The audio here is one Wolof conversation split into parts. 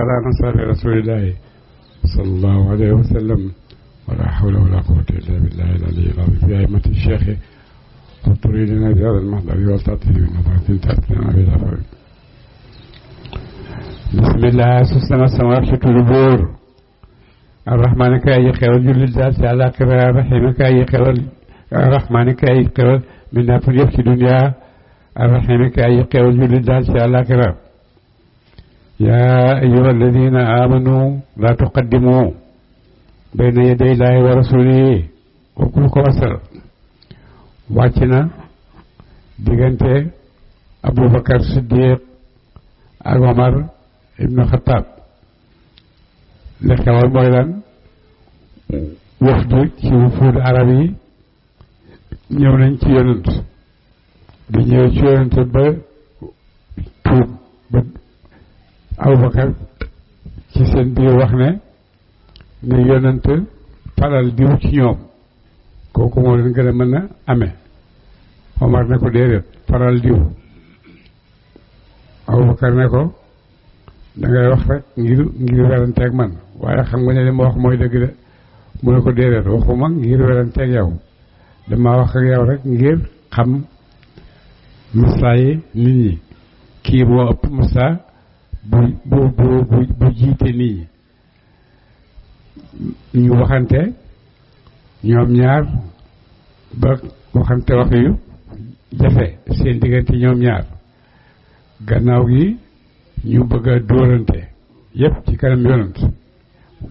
على أنصار رسول الله صلى الله عليه وسلم ولا حول ولا قوة إلا بالله العلي العظيم في أئمة الشيخ وتريدنا بهذا المحضر والتعطيل بنظرة تأتينا بالأفر بسم الله سسنا السماء شكل البور الرحمن كأي خير جل الذات على قراء الرحيم كأي خير الرحمن كأي خير من نفر في الدنيا الرحيم كأي خير جل الذات على قراء يا أيها الذين آمنوا لا تقدموا بين يدي الله ورسوله وكل كواسر واتنا ديغنتي أبو بكر الصديق عمر ابن الخطاب لكوال مويلان وفد ci wufud arab yi ñëw nañ ci yonent di ñëw ci yonent ba tuub ba Abubakar ci seen biir wax ne yonent falal diw ci ñoom kooku moo leen gën a mën a amee Omar ne ko déedéet faral diw Abubakar ne ko dangay wax rek ngir weranteeg man waaye xam nga ne li ma wax mooy dëgg de mu ne ko déedéet waxuma ngir weranteeg yow dama wax ak yow rek ngir xam masaayi nit ñi kii moo ëpp masaa bu jiite nit ñi ñu waxante ñoom ñaar ba waxante wax yu jafe seen diggante ñoom ñaar gannaaw gi ñu bëgg a dóorante yépp ci kanam yonent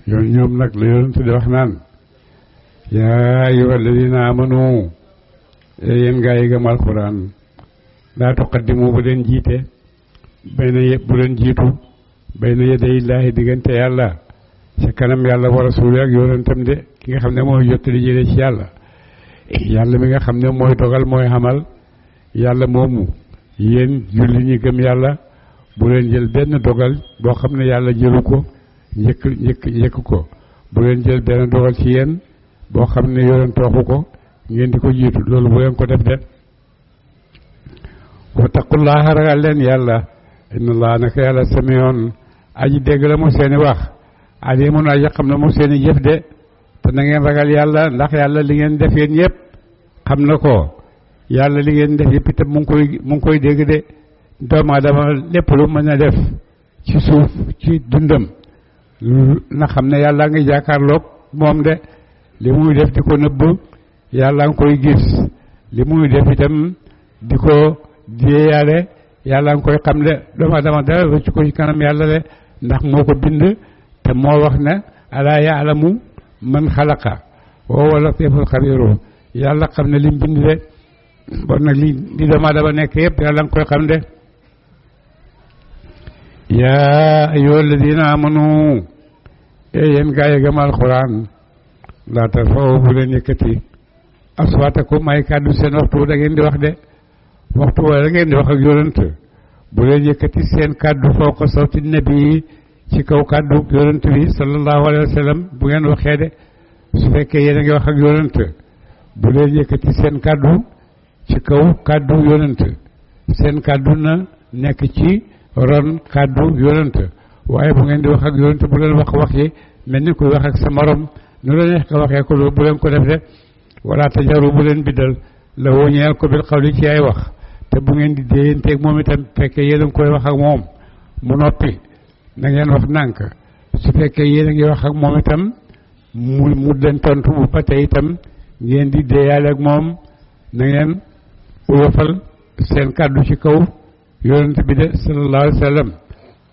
ñoom nag la yonent di wax naan yaa ayyuhal ladina amanu yéen gaa yi gëm alquran laa tuqaddimu bu leen jiite bu leen jiitu bayna yaday illaahi diggante yàlla ci kanam yàlla wa rasuuli ak yonentam de ki nga xam ne mooy jottali jële ci yàlla mi nga xam ne mooy dogal mooy xamal yàlla moomu yéen julli ñi gëm yàlla bu leen jël benn dogal boo xam ne yàlla jëlu ko njëkk ko bu leen jël benn dogal ci yéen boo xam ne yonent waxu ko ngeen di ko jiitu loolu bu leen ko def de wattaqullaha ragal leen yàlla inna allah naka yàlla samiyoon aji dégg la mu seeni wax alimun aji xam na mu seeni jëf de te na ngeen ragal yàlla ndax yàlla li ngeen def yéen yëpp xam na ko yàlla li ngeen def yëpp itam mu ngi koy dégg de doomu aadama lépp lu mën a def ci suuf ci dundam na xam ne yàlla ngi jàkkaarloog moom de li muy def di ko nëbb yàlla ngi koy gis li muy def itam di ko déeyaale yàlla ngi koy xam de doomu aadama dara rëcc ko ci kanam yàlla de ndax moo ko bind te moo wax ne alaa yaalamu man xalaqa wa huwa latiful xabiru yàlla xam ne lim bind de bon nag li doomu aadama nekk yëpp yàlla ngi koy xam de yaa ayyuha alladina amanu yéen gaa yi gëm alquran laa tarfa'u bu leen yëkkati aswaatakum ay kàddu seen waxtu da ngeen di wax de waxtu wala da ngeen di wax ak yonent bu leen yëkkati seen kàddu fawqa sawti nabi ci kaw kàddu yonent bi sallallahu alayhi wa sallam bu ngeen waxee de su fekkee yéen a ngi wax ak yonent bu leen yëkkati seen kàddu ci kaw kàddu yonent seen kàddu na nekk ci ron kàddu yonent waaye bu ngeen di wax ak yonent bu leen wax yi mel ni kuy wax ak sa morom nu la neex nga waxee ko loolu bu leen ko def de wala tajaru bu leen biddal la woo ñeel ko bil xawli ci ay wax te bu ngeen di déyanteeg moom itam fekkee yéen a ngi koy wax ak moom mu noppi na ngeen wax nànk su fekkee yéen a ngi wax ak moom itam mu leen tontu bu ba tey itam ngeen di déyaale ak moom na ngeen uyofal seen kàddu ci kaw yonent bi de sallallahu alayhi wa sallam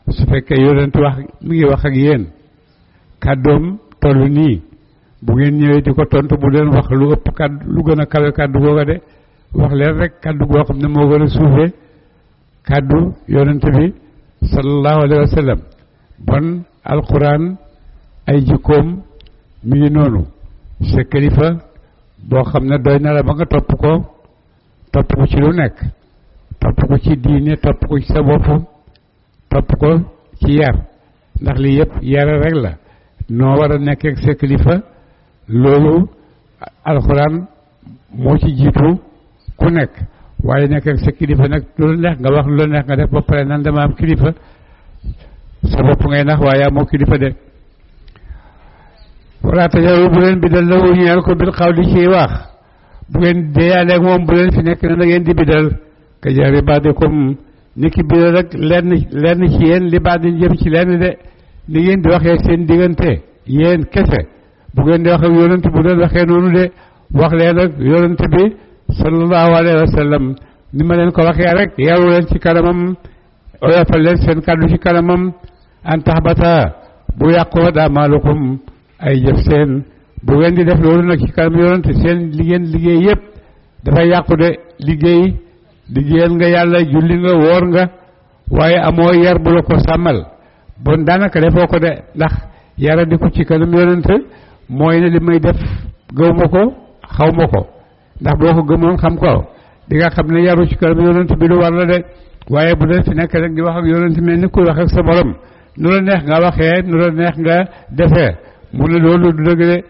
su fekkee yonent mi ngi wax ak yéen kàddoom tollu nii bu ngeen ñëwee di ko tontu bu leen wax lu ëpp kàddu lu gën a kawe kàddu googa de wax leen rek kàddu goo xam ne moo gën a suufee kàddu yonent bi sallallahu alayhi wa sallam bon alquran ay jikkoom mi ngi noonu sa kilifa boo xam ne doy na la ba nga topp ko ci lu nekk topp ko ci diine topp ko ci sa bopp topp ko ci yar ndax lii yëpp yara rek la noo war a nekk ak sa kilifa loolu alxuraan moo ci jiitu ku nekk waaye nekk ak sa kilifa nag lu la neex nga wax lu la neex nga def ba pare nan dama am kilifa sa bopp ngay nax waaye amoo kilifa de wala tajaru bu leen bidal la wu ñeel ko bil xawli ci wax bu ngeen deeyaaleeg moom bu leen fi nekk ne da ngeen di bidal ka jari baadikum ni ki bidal rek lenn ci yéen li baadin jëm ci lenn de ni ngeen di waxee seen diggante yéen kese bu ngeen di wax ak yonent bu leen waxee noonu de wax leen ak yonent bi sallallahu alayhi wa sallam ni ma leen ko waxee rek yaru leen ci kanamam oyofal leen seen kàddu ci kanamam an taxbata bu yàqoo amaalukum ay jëf seen bu ngeen di def loolu nag ci kanam yonent seen liggéey yëpp dafay yàqu de liggéeyal nga yàlla julli nga woor nga waaye amoo yar bu la ko sàmmal bon daanaka defoo ko de ndax yara di ko ci kanam yonent mooy ne li may def gëw ma ko xaw ma ko ndax boo ko gëmoon xam ko di nga xam ne yaru ci kanam yonent bi lu war la de waaye bu dee fi nekk rek di wax ak yonent mel ni kuy wax ak sa borom nu la neex nga waxee nu la neex nga defee mu ne loolu du dëgg de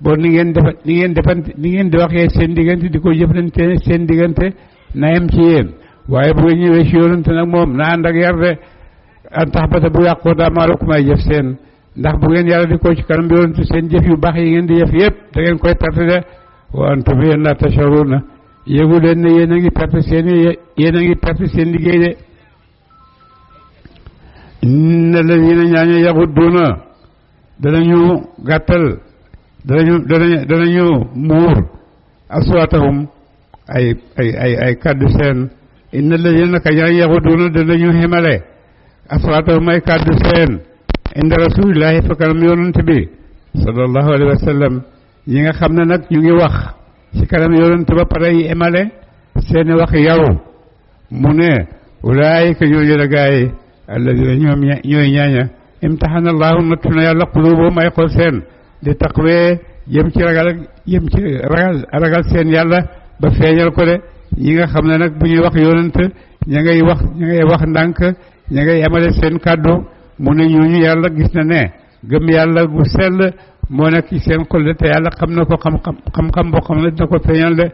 bon ni ngeen di waxee seen diggante di ko jëflante seen diggante na yem ci yéen waaye bu nga ñëwee ci yonent nag moom na ànd ak yar de an tax bata bu yàqoo daamaalukum ay jëf seen ndax bu ngeen yàlla di ko ci kanam yonent seen jëf yu baax yi ngeen di jëf yëpp da ngeen koy perte de wa antum yéen la tasharuna yéegu leen ne yéen a ngi perte seen liggéey de inna ladina ñaaña yaxudduuna danañu gàttal danañu muur aswaatahum ay kàddu seen inna ladina naka ñaaña yaxudduuna danañu xemale aswaatahum ay kàddu seen inda rasulillahi fa kanam yonent bi sallallahu alayhi wa sallam ñi nga xam ne nag ñu ngi wax ci kanam yonent ba pare yi emale seeni wax yaru mu ne ulaayika ñooñu la gaay alladina ñoom ñooy ñaaña imtaxana allahu nattu na yàlla quluubahum ay xol seen di taqwee jëm ci ragal seen yàlla ba feeñal ko de ñi nga xam ne nag bu ñuy wax yonent ña ngay wax ndànk ña ngay emale seen kàddu mu ne ñooñu yàlla gis na ne gëm yàlla gu sell moo nekk ci seen xol de te yàlla xam na ko xam-xam boo xam ne dina ko feeñal de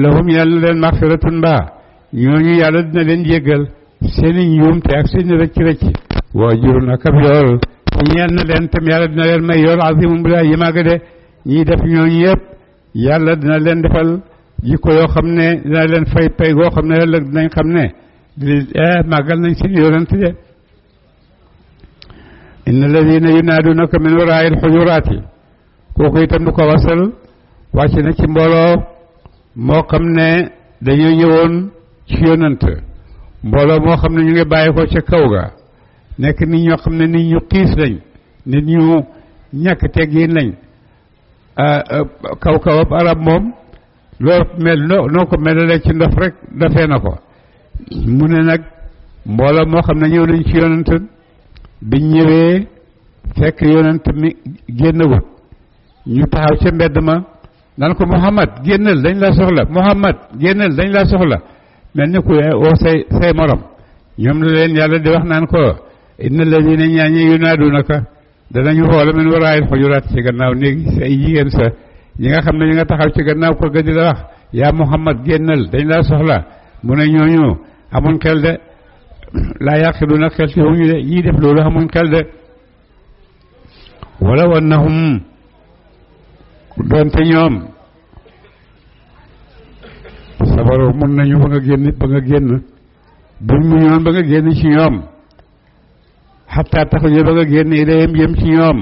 lahum yàlla leen maxfiratun mbaa ñooñu yàlla dina leen jéggal seeni njuumte ak seeni rëcc waa ajrun ak ab yool ñeel na leen tam yàlla dina leen may yool azimun bu yi màgg de ñiy def ñooñu yëpp yàlla dina leen defal jikko yoo xam ne dina leen fay pay goo xam ne ëllëg dinañ xam ne màggal nañ seen yonent de inna alladina yunaadunaka min waraai alxujuraati kooku itam du ko wasal wàcc na ci mbooloo moo xam ne dañoo ñëwoon ci yonant mbooloo moo xam ne ñu ngi bàyyi ko ca kaw ga nekk nit ñoo xam ne nit ñu xiis lañ nit ñu ñàkk teggiin lañ kaw arab moom loo mel noo ko melalee ci ndof rek dafee na ko mu ne nag mbooloo moo xam ne ñëw nañ ci yonant biñ ñëwee fekk yonent mi génnagul ñu taxaw ca mbedd ma naan ko Muhammad génnal dañ la soxla Muhammad génnal dañ la soxla mel ni ku woo say morom ñoom la leen yàlla di wax naan ko inna alladina ñaañe yunaadunaka danañu xoola min waraayil xujuraat ci gannaaw néegi say jigéen sa ñi nga xam ne ñu nga taxaw ci gannaaw ko ga di la wax yaa Muhammad génnal dañ la soxla mu ne ñooñu amuñ xel de laa yaqiluna xel ci wuñu de ñii def loolu amuñ xel de wala wannahum doonte ñoom sabaru mun nañu ba nga génn buñ mu ñoon ba nga génn ci ñoom xataa taxuñu ba nga génn ilayhim jëm ci ñoom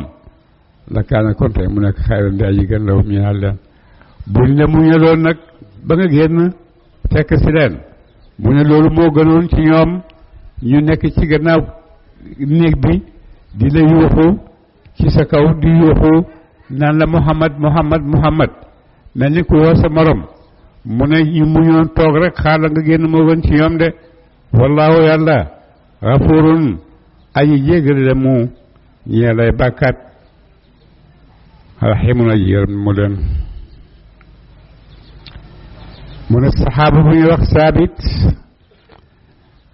la kaana konte mu nekk xayran di aji gën la wum ñaal leen buñ la muñaloon nag ba nga génn fekk si leen mu ne loolu moo gënoon ci ñoom ñu nekk ci gannaaw néeg bi di la yuuxu ci sa kaw di yuuxu naan la Muhammad mel ni ku woo sa morom mu ne ñu muñoon toog rek xaar la nga génn moo gën ci ñoom de wallaahu yàlla gafurun aji jéggale la mu ñee lay bàkkaat rahimun aji yërëm mu leen mu ne saxaaba bu ñuy wax saabit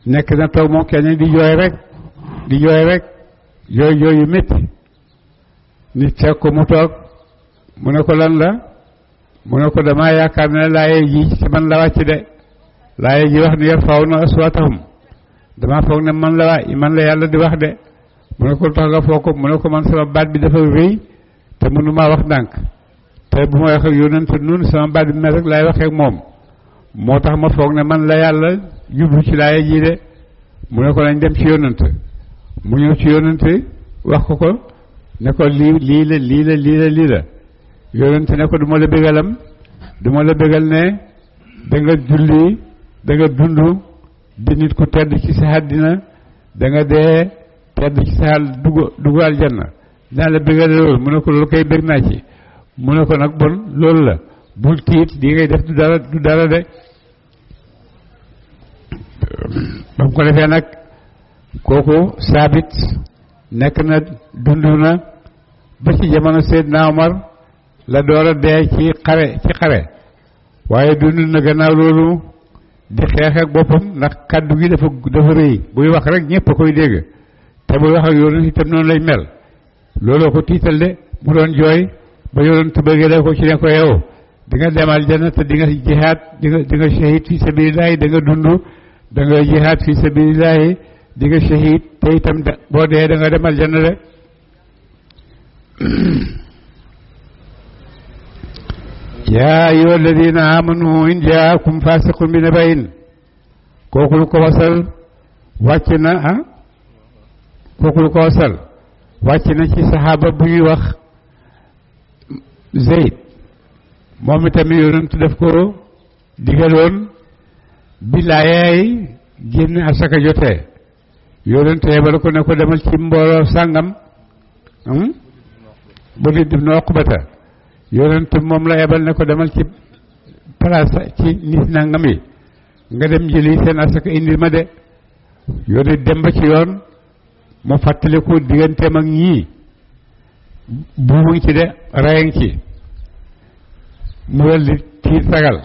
nekk na toog moom kenn di jooy rek jooy yu métti nit fekk ko mu toog mu ne ko lan la mu ne ko damaa yaakaar ne laaye ji ci man la wàcc de laaye ji wax ne yarfa'una aswaatahum damaa foog ne man la yàlla di wax de mu ne ko tax nga foog ko mu ne ko man sama baat bi dafa rëy te mënumaa wax ndànk te bu ma wax ak yonent nun sama baat bi mel rek laay waxee ak moom moo tax ma foog ne man la yàlla jublu ci laaya ji de mu ne ko nañ dem ci yonent mu ñëw ci yonent wax ko ne ko lii la yonent ne ko du ma la bégalam du ma la bégal ne da nga julli da nga dund di nit ku tedd ci sa àddina da nga dee tedd ci sa dugg aljanna dinaa la bégal loolu mu ne ko loolu koy bég naa ci mu ne ko nag bon loolu la bul tiit di ngay def du dara de ba mu ko defee nag kooku saabit nekk na dund na ba ci jamono Seydina Omar la door a dee ci xare waaye dund na gannaaw loolu di xeex ak boppam ndax kàddu gi dafa rëy buy wax rek ñëpp a koy dégg te buy wax ak yoonu itam noonu lay mel looloo ko tiital de mu doon jooy ba yonent bëggee ko ci ne ko yow di nga dem aljanna te di nga jihaad di nga shahid fi sabilillahi da nga dund da nga jihaad fi sabilillahi di nga shahid te itam boo dee da nga dem aljanna de yaa ayyuha alladina amanu in jaakum fasiqun bi nabain kooku lu ko wasal wàcc na kooku lu ko wasal wàcc na ci saxaaba bu ñuy wax Zeyd moom itamit yonent daf ko digaloon bi laayaay génn asaka jotee yonent yebal ko ne ko demal ci mbooloo sàngam bu nit def na Uqbata yonent moom la yebal ne ko demal ci place ci nit nangam yi nga dem jëli seen asaka indi ma de yonent dem ba ci yoon mu fàttaliku digganteem ak ñii buumu ngi ci de raya ngi ci mu dal di tiit ragal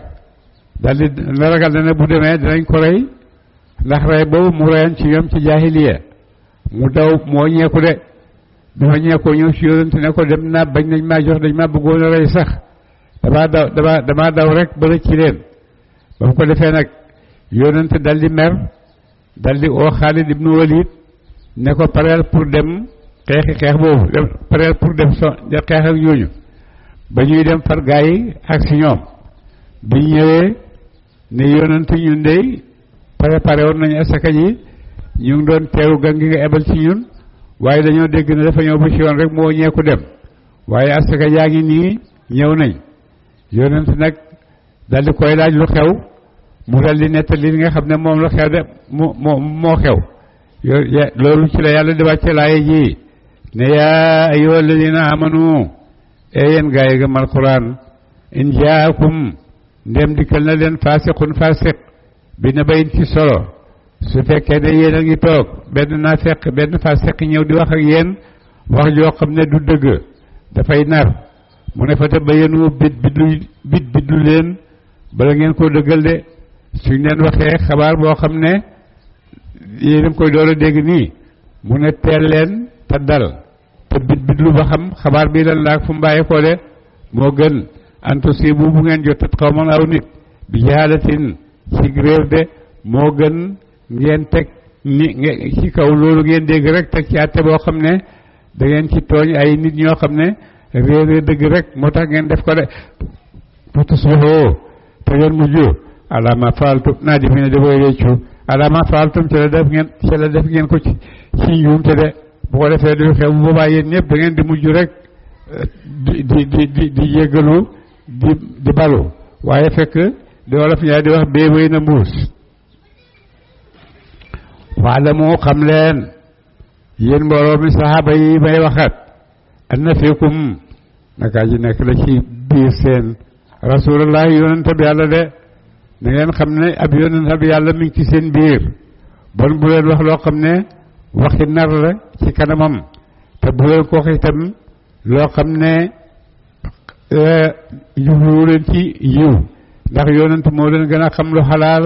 dal di ragal na ne bu demee dinañ ko rey ndax rey boobu mu reyoon ci ñoom ci jaahiliya mu daw moo ñeeku de dafa ñeekoo ñëw ci yonent ne ko dem naa bañ nañ maa jox dañ maa bëggoon a rey sax damaa daw rek ba rëcc ci leen ba mu ko defee nag yonent dal di mer dal di oo Xaalid ibnu Walid ne ko pareel pour dem xeex boobu pareel pour dem xeex ak ñooñu ba ñuy dem far gaa yi ak si ñoom bi ñëwee ne yonent ñun dey préparé woon nañu asaka ji ñu ngi doon teeru gan gi nga ebal ci ñun waaye dañoo dégg ne dafa ñëw ba ci yoon rek moo ñeeku dem waaye asaka yaa ngi nii ñëw nañ yonent nag dal di koy laaj lu xew mu dal di nettali li nga xam ne moom la xew de moo xew loolu ci la yàlla di wàcce laaye ji ne yaa ayyuha alladina amanu yéen gaa yi gëm alquran in jaakum ndem dikkal na leen fasiqun fasiq bi na bayin ci solo su fekkee ne yéen a ngi toog benn fasiq ñëw di wax ak yéen wax joo xam ne du dëgg dafay nar mu ne fa te bayenu biddu leen bala ngeen koo dëggal de suñ leen waxee xabaar boo xam ne yéen a koy door a dégg nii mu ne teel leen te dal te bidlu ba xam xabaar bii lan laak fu mu bàyyi ko de moo gën antusibu bu ngeen jotat xawman aw nit bi jahaalatin ci réer de moo gën ngeen teg ni ci kaw loolu ngeen dégg rek teg ci àtte boo xam ne da ngeen ci tooñ ay nit ñoo xam ne réer dëgg rek moo tax ngeen def ko de fa tusbihoo te ngeen mujj ala ma faaltum naadimiina da koy réccu ala ma faaltum ci la def ngeen ko ci njuumte de bu ko defee du xew bu boobaa yéen ñëpp da ngeen di mujj rek di jéggalu di balu waaye fekk di wolof ñaar di wax bee wéy na mbuus waala moo xam leen yéen mbooloo mi saxaaba yi may waxat anna fiikum naka ji nekk la ci biir seen rasulullah yonent bi yàlla de da ngeen xam ne ab yonent bi yàlla mi ngi ci seen biir bon bu leen wax loo xam ne waxi nar la ci kanamam te bu leen ko wax itam loo xam ne jubluwu leen ci yiw ndax yonent moo leen gën a xam lu xalaal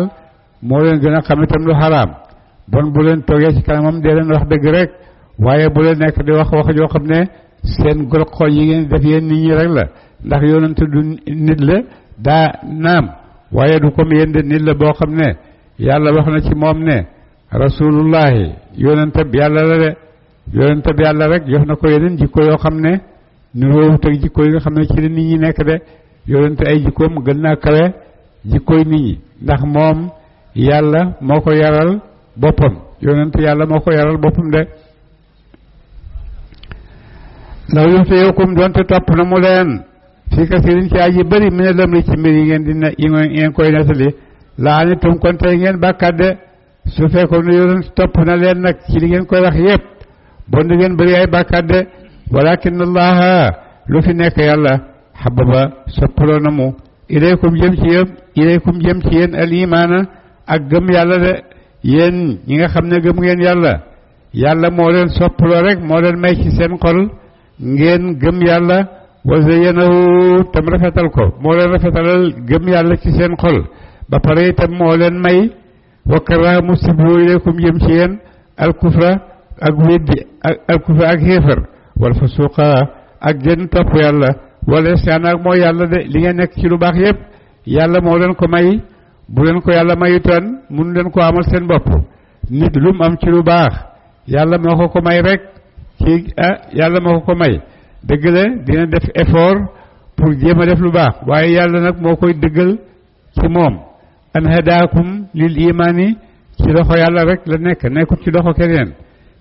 moo leen gën a xam itam lu xaraam bon bu leen toogee ci kanamam dee leen wax dëgg rek waaye bu leen nekk di wax joo xam ne seen gol xol yi ngeen def yéen nit ñi rek la ndax yonent du nit la daa naam waaye du comme yéen de nit la boo xam ne yàlla wax na ci moom ne rasulullahi yonent bi yàlla la de yonent bi yàlla rek jox na ko yeneen jikko yoo xam ne niroowut ak jikko yi nga xam ne ci la nit ñi nekk de yonent ay jikkoom gën naa kawe jikkoy nit ñi ndax moom yàlla moo ko yaral boppam yonent yàlla moo ko yaral boppam de law yutiikum doonte topp na mu leen fii kasiirin ci aji bëri mu ne lëm ri ci mbir yi ngeen di ne yi ngeen koy nettali laa anitum kon tey ngeen bàkkaat de su fekkoon ne yonent topp na leen nag ci li ngeen koy wax yépp bon di ngeen bëri ay bàkkaat de walakin allaha lu fi nekk yàlla xababa soppaloo na mu ilaykum jëm ci yéen al imaana ak gëm yàlla de yéen ñi nga xam ne gëm ngeen yàlla moo leen soppaloo rek moo leen may ci seen xol ngeen gëm yàlla wa zayyanahu tam rafetal ko moo leen rafetalal gëm yàlla ci seen xol ba pare itam moo leen may wa karaha mu siblu ilaykum jëm ci yéen al kufra ak weddi al kufra ak xéefar wal fusuqa ak génn topp yàlla wala isyan ak mooy yàlla de li ngeen nekk ci lu baax yépp yàlla moo leen ko may bu leen ko yàlla mayutoon mënu leen ko amal seen bopp nit lu mu am ci lu baax yàlla moo ko may rek ci yàlla moo ko may dëgg la dina def effort pour jéem a def lu baax waaye yàlla nag moo koy dëggal ci moom an hadaakum lil imaani ci loxo yàlla rek la nekk nekkut ci loxo keneen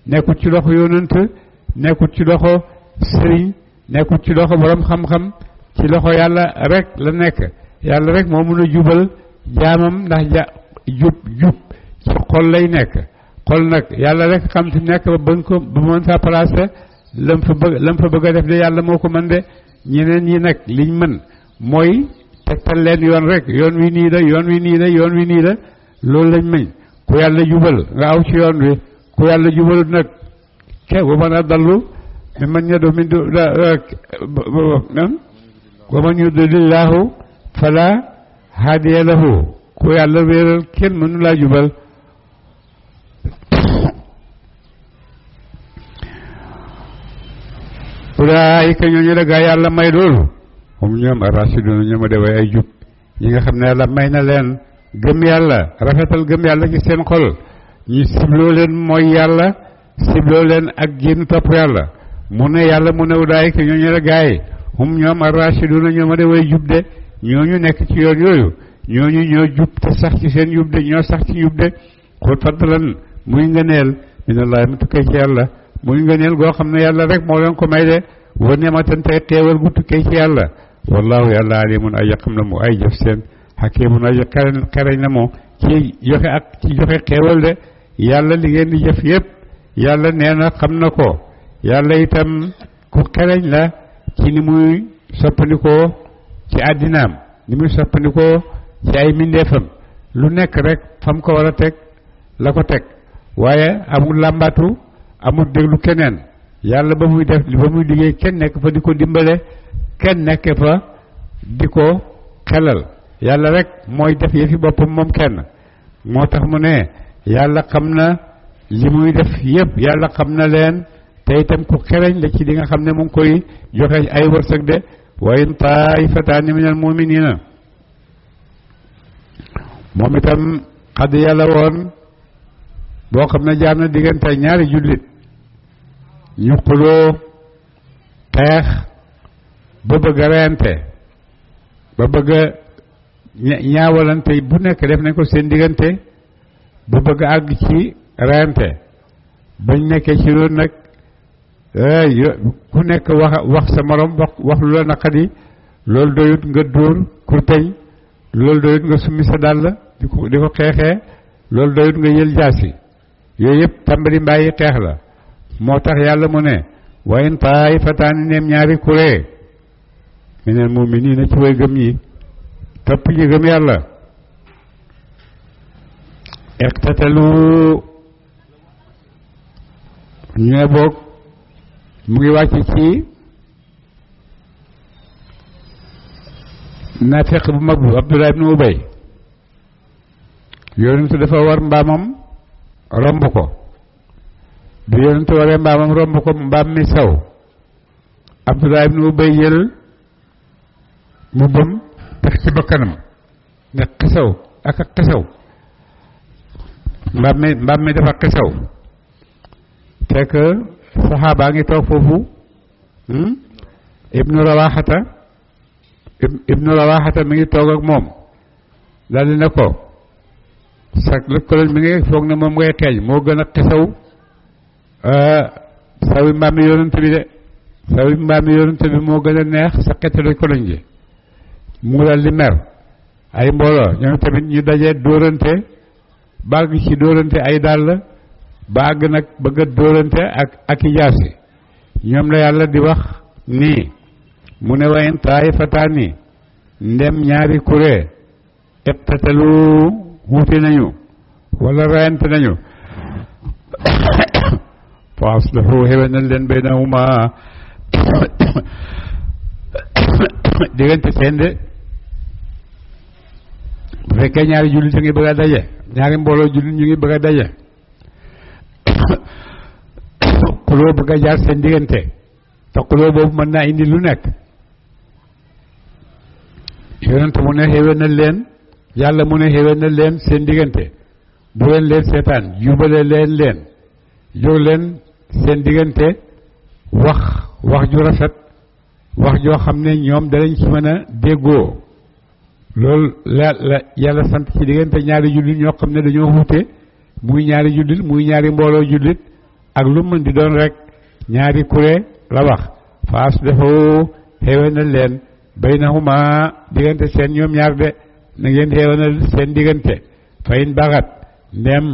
nekkut ci loxo yonent nekkut ci loxo sëriñ nekkut ci loxo borom xam-xam ci loxo yàlla rek la nekk yàlla rek moo mun a jubal jaamam ndax jub ci xol lay nekk xol nag yàlla rek xam fi nekk ba mën fa placé lam fa bëgg a def de yàlla moo ko mën de ñeneen ñi nag liñ mën mooy tegtal leen yoon rek yoon wi nii la yoon wi nii la yoon wi nii la loolu lañ mañ ku yàlla jubal nga aw ci yoon wi ku yàlla jubalut nag wa man adallu mimman yad'u min wa man yudlilillahu fala hadiya lahu ku yàlla wéeral kenn mënu laa jubal ulaayika ñooñu la gaa yàlla may loolu moom ñoom ar-raashiduna ñoom a dewee ay jub ñi nga xam ne yàlla may na leen gëm yàlla rafetal gëm yàlla ci seen xol ñu sibloo leen mooy yàlla sibloo leen ak génn topp yàlla mu ne yàlla mu ne ulaayika ñooñu la gaa yi hum ñoom ar-raashiduna ñoom a dewee jub de ñooñu nekk ci yoon yooyu ñooñu ñoo jub te sax ci seen jub de ñoo sax ci jub de xul fadlan muy ngëneel minallahi mu tukkee ci yàlla muy ngëneel goo xam ne yàlla rek moo leen ko may de wa ni'matan tey xéewal gu tukkee ci yàlla wallahu yàlla alimun ay xam na mu ay jëf seen hakimun ay xereñ na mu ci joxe xéewal de yàlla li ngeen di jëf yépp yàlla nee na xam na ko yàlla itam ku xereñ la ci ni muy soppandikoo ci àddinaam ni muy soppandikoo ci ay mindeefam lu nekk rek fam ko war a teg la ko teg waaye amul làmbaatu amul déglu keneen yàlla ba muy def ba muy liggéey kenn nekk fa di ko dimbale kenn nekk fa di ko xelal yàlla rek mooy def yëfi boppam moom kenn moo tax mu ne yàlla xam na li muy def yëpp yàlla xam na leen te itam ku xereñ la ci li nga xam ne mu ngi koy joxe ay wërsëg de wa in taifataani minal muminina moom itam xadd yàlla woon boo xam ne jaar na diggante ñaari jullit ñu xuloo xeex ba bëgg a reyante ba bëgg a ñaawalante bu nekk def nañ ko seen diggante ba bëgg a àgg ci reyante bañ nekkee ci loolu nag ku nekk wax sa morom wax lu la naqadi loolu doyut nga dóor kurpeñ loolu doyut nga summi sa dàll di ko xeexee loolu doyut nga jël jaasi yooyu yëpp tàmbali mbàyyi xeex la moo tax yàlla mu ne wa in taifataani neem ñaari kuré minal mu'miniina ci way gëm ñi topp ñi gëm yàlla iqtatalu ñu ne boog mu ngi wàcc ci naafeq bu mag bu Abdullah ibn Ubay yonentu dafa war mbaamam romb ko bi yonentu waree mbaamam romb ko mbaam mi saw Abdullah ibn Ubay jël mu bëm teg ci bakkanam nga xisaw ak a xisaw mbaam mi dafa xisaw fekk saxaabaa ngi toog foofu ibnu rawaxata mi ngi toog ak moom daal di ne ko sa lëkkaloñ mi ngi foog ne moom ngay xeeñ moo gën a xesaw sawi mbaami yonent bi de sawi mbaami yonent bi moo gën a neex sa xettalu koloñ gi mu dal di mer ay mbooloo ñoom tamit ñu dajee dóorante bàgg ci dóorante ay dàll bàgg nag bëgg a dóorante ak i jaasi ñoom la yàlla di wax nii mu ne wayen taayifataani ndem ñaari kuré iqtatalu wuute nañu wala rayante nañu fa aslihu xewenal leen baynahuma diggante seen de bu fekkee ñaari jullit ñu ngi bëgg a daje ñaari mbooloo jullit ñu ngi bëgg a daje xuloo bëgg a jaar seen diggante te xuloo boobu mën naa indi lu nekk yonent mu ne xéwénal leen yàlla mu ne xéwénal leen seen diggante bu leen seetaan jubale leen jóg leen seen diggante wax ju rafet wax joo xam ne ñoom danañ ci mën a déggoo loolu la yàlla sant ci diggante ñaari jullit ñoo xam ne dañoo wuute muy ñaari jullit muy ñaari mbooloo jullit ak lu mën di doon rek ñaari kuré la wax fa aslihu xéwénal leen baynahuma diggante seen ñoom ñaar de na ngeen xéwénal seen diggante fa in baxat ndem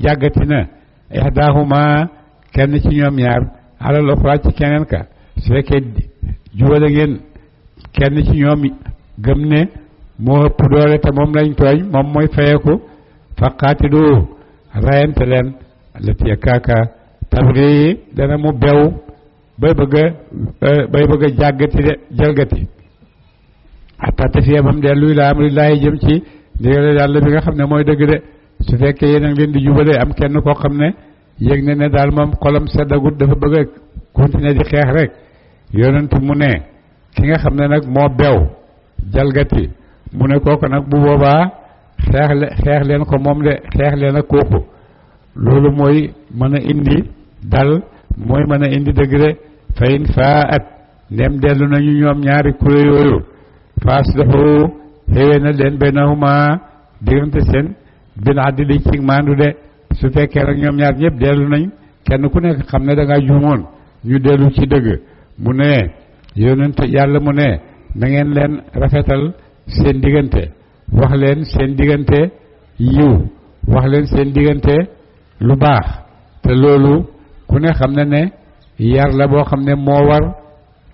jàggati na ihdaahuma kenn ci ñoom ñaar alal uxra ci keneen ka su fekkee jubale ngeen kenn ci ñoom gëm ne moo ëpp doole te moom lañ tooñ moom mooy fayeeku fa qaatilu rayante leen allati kaaka tabri dana mu bew bay bëgg a jàggati de jalgati hatta tafiya bam dellu ila amrillaahi jëm ci ndigal yàlla bi nga xam ne mooy dëgg de su fekkee yéen a ngi leen di jubale am kenn koo xam ne yëg na ne daal moom xolam seddagut dafa bëgg a continuer di xeex rek yonent mu ne ki nga xam ne nag moo bew jalgati mu ne kooku nag bu boobaa xeex leen ko moom de xeex leen ak kooku loolu mooy mën a indi dal mooy mën a indi dëgg de fa in faat ndem dellu nañu ñoom ñaari kuréel yooyu faslihu xéwénal leen baynahuma diggante seen bil adli ci maandu de su fekkee nag ñoom ñaar ñëpp dellu nañ kenn ku nekk xam ne da ngaa juumoon ñu dellu ci dëgg mu ne yonent yàlla mu ne na ngeen leen rafetal seen diggante wax leen seen diggante yiw wax leen seen diggante lu baax te loolu ku ne xam na ne yar la boo xam ne moo war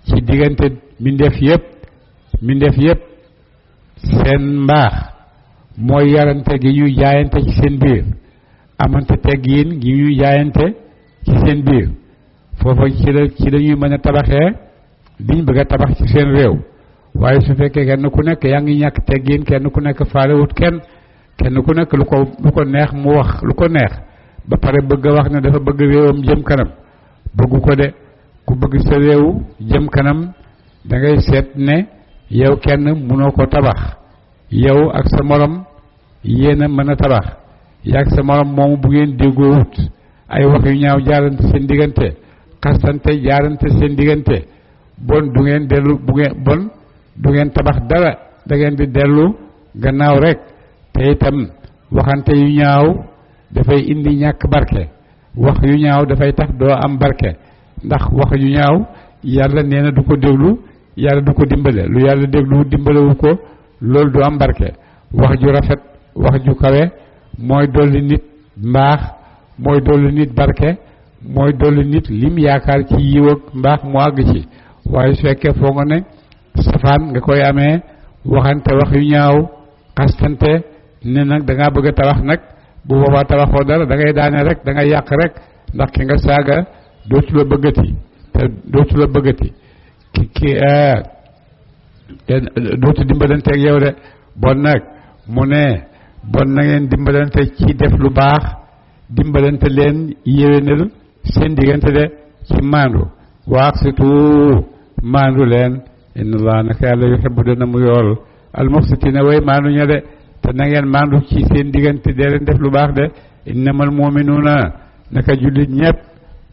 ci diggante mbindeef yëpp seen mbaax mooy yarante gi ñuy jaayante ci seen biir amante teggiin gi ñuy jaayante ci seen biir foofa ci lañuy mën a tabaxee liñ bëgg a tabax ci seen réew waaye su fekkee kenn ku nekk yaa ngi ñàkk teggiin kenn ku nekk faalewut kenn ku nekk lu ko neex mu wax lu ko neex ba pare bëgg a wax ne dafa bëgg réewam jëm kanam bëggu ko de ku bëgg sa réew jëm kanam da ngay seet ne yow kenn mënoo ko tabax yow ak sa morom yéen a mën a tabax yaa ak sa morom moomu bu ngeen déggoo wut ay wax yu ñaaw jaarante seen diggante xastante jaarante seen diggante bon du ngeen tabax dara da ngeen di dellu gannaaw rek te itam waxante yu ñaaw dafay indi ñàkk barke wax yu ñaaw dafay tax doo am barke ndax wax yu ñaaw yàlla nee na du ko déglu yàlla du ko dimbale lu yàlla déglu dimbalewu ko loolu du am barke wax ju rafet wax ju kawe mooy dolli nit mbaax mooy dolli nit barke mooy dolli nit lim yaakaar ci yiw ak mbaax mu àgg ci waaye su fekkee foo nga ne safaan nga koy amee waxante wax yu ñaaw xastante ne nag da ngaa bëgg a tabax nag bu boobaa tabaxoo dara da ngay daane rek da ngay yàq rek ndax ki nga saaga dootu la bëggati te dootu la bëggati dootu dimbalanteeg yow de bon nag mu ne bon na ngeen dimbalante ci def lu baax dimbalante leen yéwénal seen diggante de ci maandu waaqsitu maandu leen inna allah naka yàlla yuhibbu dana mu yool almuqsitina way maandu ña de te na ngeen maandu ci seen diggante dee leen def lu baax de innamal mu'minuuna naka jullit ñëpp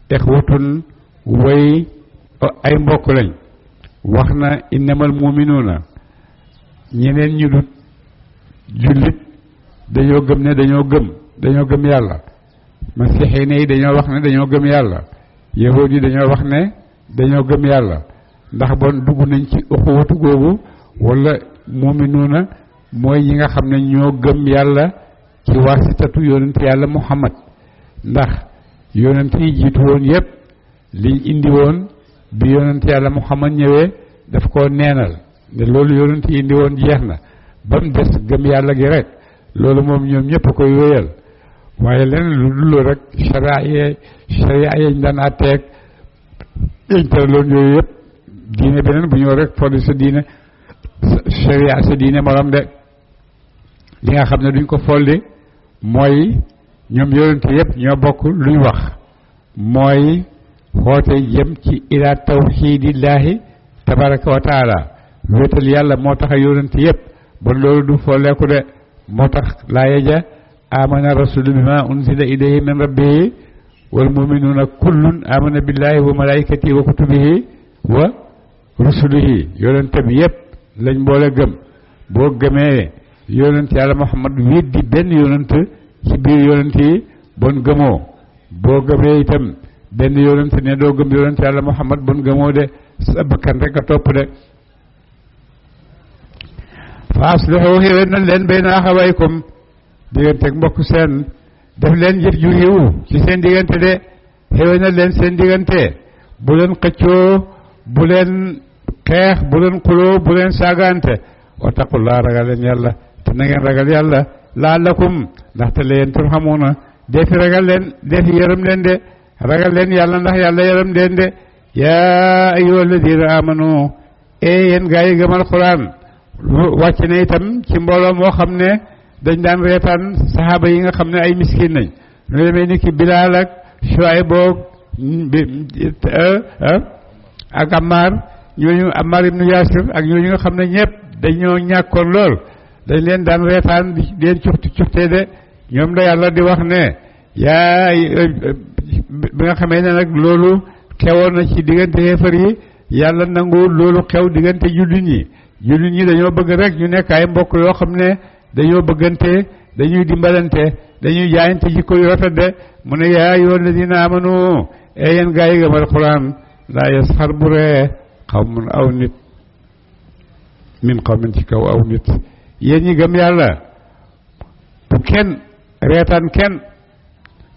ixwatun way ay mbokk lañ wax na innamal muminuuna ñeneen ñu dut jullit dañoo gëm ne dañoo gëm yàlla masixiine yi dañoo wax ne dañoo gëm yàlla yahuud yi dañoo wax ne dañoo gëm yàlla ndax bon dugg nañ ci uxuwatu googu wala muminuuna mooy ñi nga xam ne ñoo gëm yàlla ci wasitatu yonent yàlla muhammad ndax yonent yi jiitu woon yépp liñ indi woon bi yonent yàlla muhammad ñëwee daf koo neenal ne loolu yonent yi indi woon jeex na ba mu des gëm yàlla gi rek loolu moom ñoom ñëpp a koy wéyal waaye leneen lu dul rek sharia yañ daan àtteeg yañ tëraloon yooyu yëpp diine beneen bu ñëw rek folli sa diine sharia sa diine morom de li nga xam ne duñ ko folli mooy ñoom yonent yëpp ñoo bokk luñ wax mooy xoote jëm ci ila tawxiidillaahi tabaraka wa taala wéetal yàlla moo tax a yonent yëpp ba loolu du folleeku de moo tax laaya ja amana rasulu bima unzila ilayhi min rabbihi wal muminuuna kullun amana billahi wa malaikatihi wa kutubihi wa rusulihi yonente bi yëpp lañ boole gëm boo gëmee yonent yàlla muhammad weddi benn yonent ci biir yonent yi bon gëmoo boo gëmee itam benn yonent ne doo gëm yonent yàlla muhammad bon gëmoo de sa bakkan rek a topp de fa aslihu xéwénal leen bayna axawaykum digganteeg mbokk seen def leen jëf ju yiw ci seen diggante de xéwénal leen seen diggante bu leen xëccoo bu leen xeex bu leen xuloo bu leen saagante wattaqullaa ragal leen yàlla te na ngeen ragal yàlla laallakum ndaxte leen turhamuuna defi ragal leen defi yërëm leen de ragal leen yàlla ndax yàlla yërëm leen de yaa ayyuha alladina amanu yéen gaa yi gëmal Alxuraan wàcc na itam ci mbooloo moo xam ne dañ daan reetaan saxaaba yi nga xam ne ay miskin nañ lu demee ni ki Bilaal ak Shuayb ak Ammar ñooñu Ammar ibnu Yaasir ak ñooñu nga xam ne ñëpp dañoo ñàkkoon lool dañ leen daan reetaan di leen cuxte de ñoom da yàlla di wax ne yaa bi nga xamee ne nag loolu xewoon na ci diggante xeefar yi yàlla nangu loolu xew diggante jullit ñi dañoo bëgg rek ñu nekk ay mbokk yoo xam ne dañoo bëggante dañuy dimbalante dañuy jaayante jikko yu rafet de mu ne yaa ayyuhal ladina amanu yéen gaa yi gëmal Alxuraan laa yasxar bu ree qawmun aw nit min qawmin ci kaw aw nit yéen ñi gëm yàlla bu kenn reetaan kenn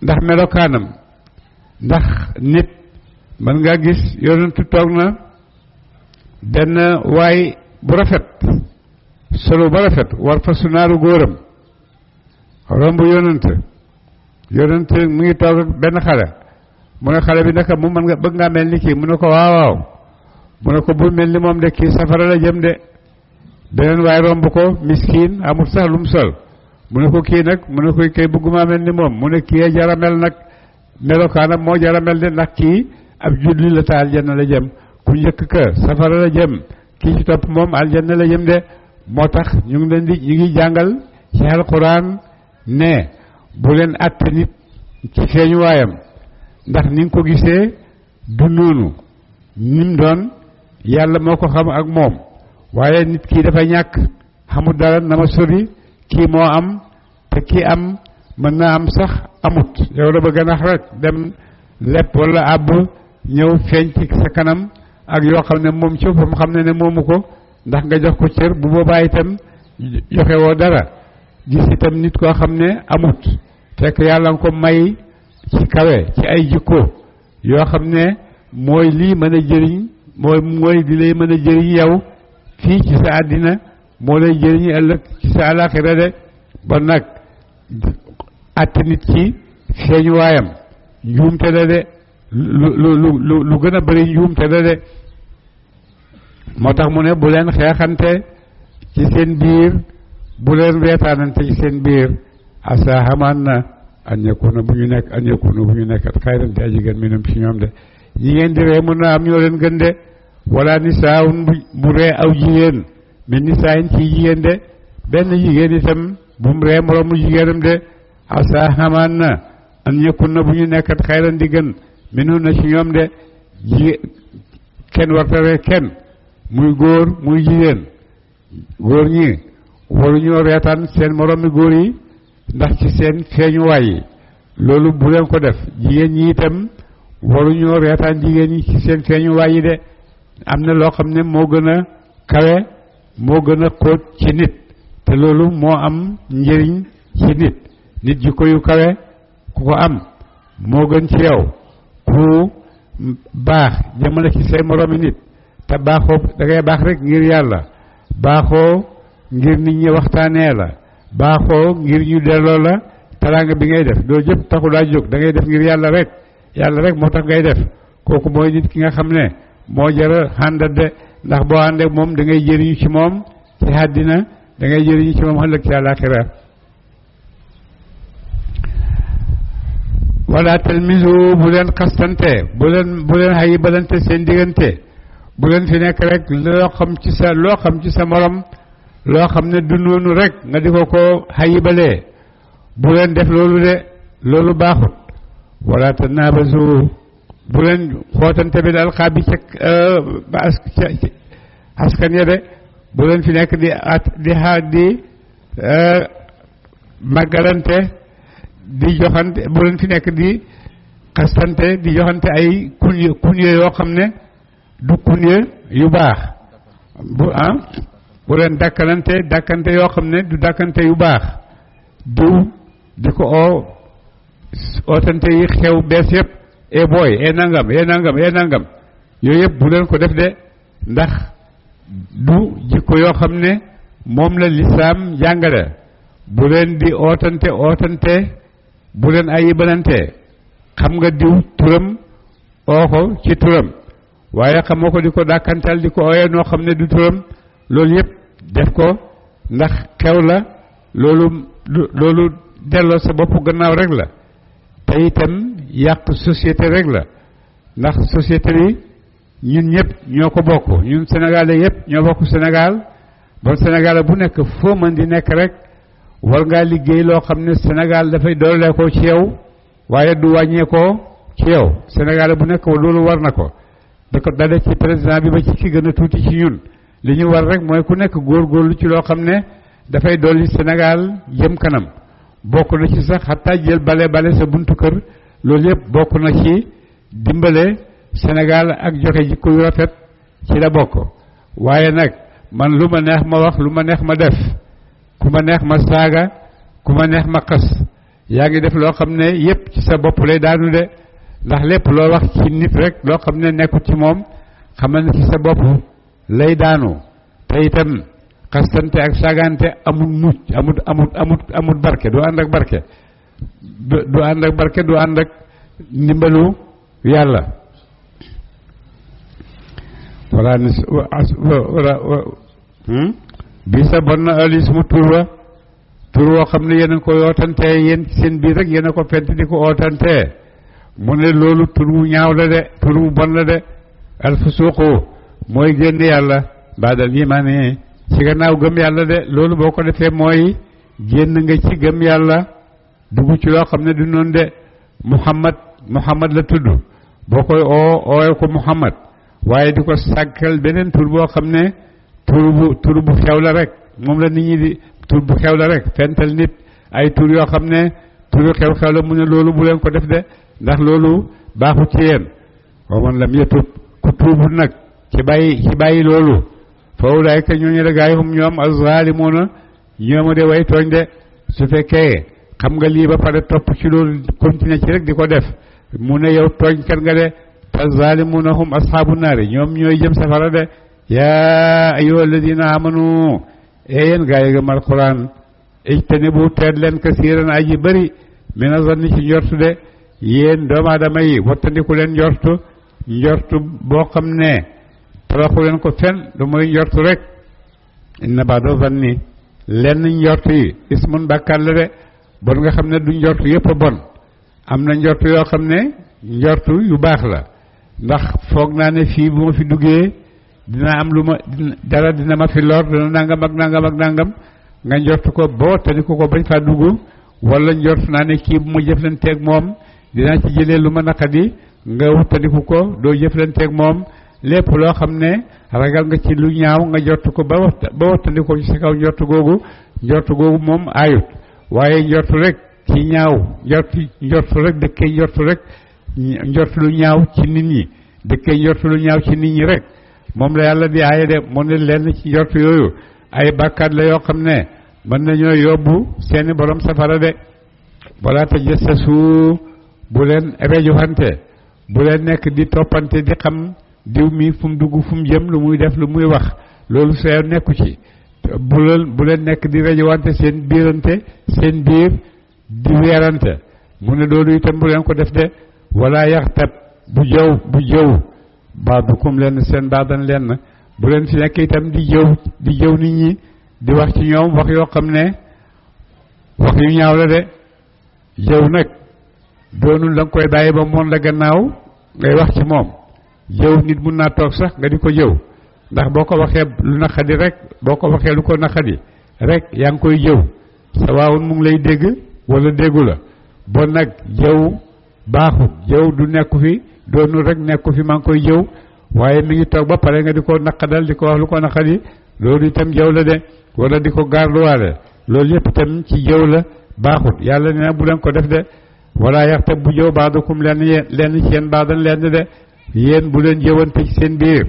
ndax melokaanam ndax nit mën nga gis yonentu toog na benn waay bu rafet solo ba rafet war fa sunaaru góoram romb yonent mu ngi toog ak benn xale mu ne xale bi naka mu mën nga bëgg ngaa mel ni kii mu ne ko waaw mu ne ko bul mel ni moom de kii safara la jëm de beneen waaye romb ko miskin amul sax lu mu sol mu ne ko kii nag mu ne ko kay bëgguma mel ni moom mu ne kii jaramel nag melokaanam moo jaramel de ndax kii ab julli la te aljanna la jëm ku njëkk ka safara la jëm kii ci topp moom aljanna la jëm de moo tax ñu ngi jàngal ci alquran ne bu leen àtte nit ci feeñu waayam ndax ni nga ko gisee du noonu nim doon yàlla moo ko xam ak moom waaye nit kii dafa ñàkk xamul dara na ma sori kii moo am te kii am mën naa am sax amut yow la bëgg a nax rek dem lepp wala àbb ñëw feeñ ci sa kanam ak yoo xam ne moom ci boppam xam ne moomu ko ndax nga jox ko cër bu boobaa itam joxe woo dara gis itam nit koo xam ne amut fekk yàlla nga ko may ci kawe ci ay jikko yoo xam ne mooy lii mën a jëriñ mooy di lay mën a jëriñ yow fii ci sa àddina moo lay jëriñ ëllëg ci sa àllaaxira de bon nag àtte nit ci feeñu waayam njuumte la de lu gën a bëri njuumte la de moo tax mu ne bu leen xeexante ci seen biir bu leen reetaanante ci seen biir asa xamaan na an yakuna bu ñu nekk at xayran te aji gën minum ci ñoom de ñi ngeen di ree mën na am ñoo leen gën de wala nisaawun bu ree aw jigéen min nisaayin ci jigéen de benn jigéen itam bu mu ree moroomu jigéenam de asa xamaan na an yakuna bu ñu nekk at xayran di gën minu na ci ñoom de jigéen kenn wartare kenn muy góor muy jigéen góor ñi waruñoo reetaan seen moroomi góor yi ndax ci seen feeñuwaay yi loolu bu leen ko def jigéen ñi itam waruñoo reetaan jigéen ñi ci seen feeñuwaay yi de am na loo xam ne moo gën a kawe moo gën a xóot ci nit te loolu moo am njëriñ ci nit jikko yu kawe ku ko am moo gën ci yow ku baax jëmale ci say moroomi nit te baaxoo da ngay baax rek ngir yàlla baaxoo ngir nit ñi waxtaanee la baaxoo ngir ñu delloo la teraanga bi ngay def doo jëpp taxu daa jóg da ngay def ngir yàlla rek moo tax ngay def kooku mooy nit ki nga xam ne moo jara àndat de ndax boo àndee moom da ngay jëriñu ci moom ci àddina da ngay jëriñu ci moom ëllëg ci àllaaxira wala talmizu bu leen xastante bu leen xayi balante seen diggante bu leen fi nekk rek loo xam ci sa morom loo xam ne du noonu rek nga di ko xayibalee bu leen def loolu de loolu baaxut wala tanaabazu bu leen xootante bi daal xaa bi ca askan ya de bu leen fi nekk di màggalante di joxante bu leen fi nekk di xastante di joxante ay kuñe yoo xam ne du kuñe yu baax bu leen dàkkante yoo xam ne du dàkkante yu baax diw di ko ootante yi xew bees yëpp booy nangam yooyu yëpp bu leen ko def de ndax du jikko yoo xam ne moom la lislaam jàngale bu leen di ootante bu leen ayibalante xam nga diw turam oo ko ci turam waaye xamoo ko di ko dàkkantal di ko ooyee noo xam ne du turam loolu yëpp def ko ndax xew la loolu delloo sa bopp gannaaw rek la te itam yàq société rek la ndax société bi ñun ñëpp ñoo ko bokk ñun sénégalais yëpp ñoo bokk Sénégal bon Sénégal bu nekk foo mën di nekk rek war ngaa liggéey loo xam ne Sénégal dafay doolee ko ci yow waaye du wàññee ko ci yow Sénégal bu nekk loolu war na ko da ko dale ci président bi ba ci ki gën a tuuti ci ñun li ñu war rek mooy ku nekk góorgóorlu ci loo xam ne dafay dolli Sénégal jëm kanam bokk na ci sax xataa jël bale sa buntu kër loolu yëpp bokk na ci dimbale Sénégal ak joxe jikko yu rafet ci la bokk waaye nag man lu ma neex ma wax lu ma neex ma def ku ma neex ma saaga ku ma neex ma xas yaa ngi def loo xam ne yëpp ci sa bopp lay daanu de ndax lépp loo wax ci nit rek loo xam ne nekkut ci moom xamal ne ci sa bopp lay daanu te itam xastante ak saagante amul mucc amul barke du ànd ak barke du ànd ak barke du ànd ak ndimbalu yàlla wala bi sa bon na alismu tur woo xam ne yéen a ko yootantee yéen ci seen biir rek yéen a ko fent di ko ootantee mu ne loolu tur wu ñaaw la de tur wu bon la de alfusuuqu mooy génn yàlla baadal imaani ci gannaaw gëm yàlla de loolu boo ko defee mooy génn nga ci gëm yàlla dugg ci loo xam ne du noonu de Muhammad la tudd boo koy ooye ko Muhammad waaye di ko sàkkal beneen tur boo xam ne tur bu xew la rek moom la nit ñi di tur bu xew la rek fental nit ay tur yoo xam ne turu xew la mu ne loolu bu leen ko def de ndax loolu baaxu ci yéen wa man lam yatub ku tuubul nag ci bàyyi loolu fa ulaayka ñooñu la gaay hum ñoom az-zaalimuuna ñooma de way tooñ de su fekkee xam nga lii ba pare topp ci loolu continuer ci rek di ko def mu ne yow tooñkat nga de fa zaalimuuna hum ashaabu naari ñoom ñooy jëm safara de yaa ayyuha alladina amanu yéen gaa yi gëm alquran ijtanibu teet leen kasiiran aji bëri mina zanni ci njortu de yéen doomu aadama yi wattandiku leen njortu boo xam ne tabaxu leen ko fen du mooy njortu rek inna ba'da zanni lenn njortu yi ismun bàkkaar la de bon nga xam ne du njortu yëpp a bon am na njortu yoo xam ne njortu yu baax la ndax foog naa ne fii bu ma fi duggee dina am lu ma dara dina ma fi lor dina nangam ak nangam nga njortu ko boo tani ko bañ faa dugg wala njortu naa ne kii bu ma jëflanteeg moom dinaa ci jëlee lu ma naqadi nga wuttandiku ko doo jëflanteeg moom lépp loo xam ne ragal nga ci lu ñaaw nga jot ko ba wattandiku ci sa kaw njort googu moom aayut waaye njort rek ci ñaaw njort rek dëkkee njort lu ñaaw ci nit ñi dëkkee njort lu ñaaw ci nit ñi rek moom la yàlla di aaye de mu ne lenn ci njort yooyu ay bàkkaat la yoo xam ne mën nañoo yóbbu seeni borom safara de wala tajassasu bu leen rejuwante bu leen nekk di toppante di xam diw mi fu mu dugg fu mu jëm lu muy def lu muy wax loolu seen nekku ci bu leen nekk di rejuwante seen biir di weerante mu ne loolu itam bu leen ko def de wala yaxtab bu jëw baadukum lenn seen baadan lenn bu leen fi nekk itam di jëw nit ñi di wax ci ñoom wax yoo xam ne wax yu ñaaw la de jëw nag doonul da nga koy bàyyi ba moon la gannaaw ngay wax ci moom jëw nit mun naa toog sax nga di ko jëw ndax boo ko waxee lu naqadi rek boo ko waxee lu ko naqadi rek yaa ngi koy jëw sa waawun mu ngi lay dégg wala déggu la bon nag jëw baaxut jëw du nekku fi doonul rek nekku fi maa ngi koy jëw waaye mi ngi toog ba pare nga di ko naqadal di ko wax lu ko naqadi loolu itam jëw la de wala di ko gaarluwaale loolu yëpp itam ci jëw la baaxut yàlla nee na bu leen ko def de wala yaxtab bu jëw baadukum lenn ci yéen baadan lenn de yéen bu leen jëwante ci seen biir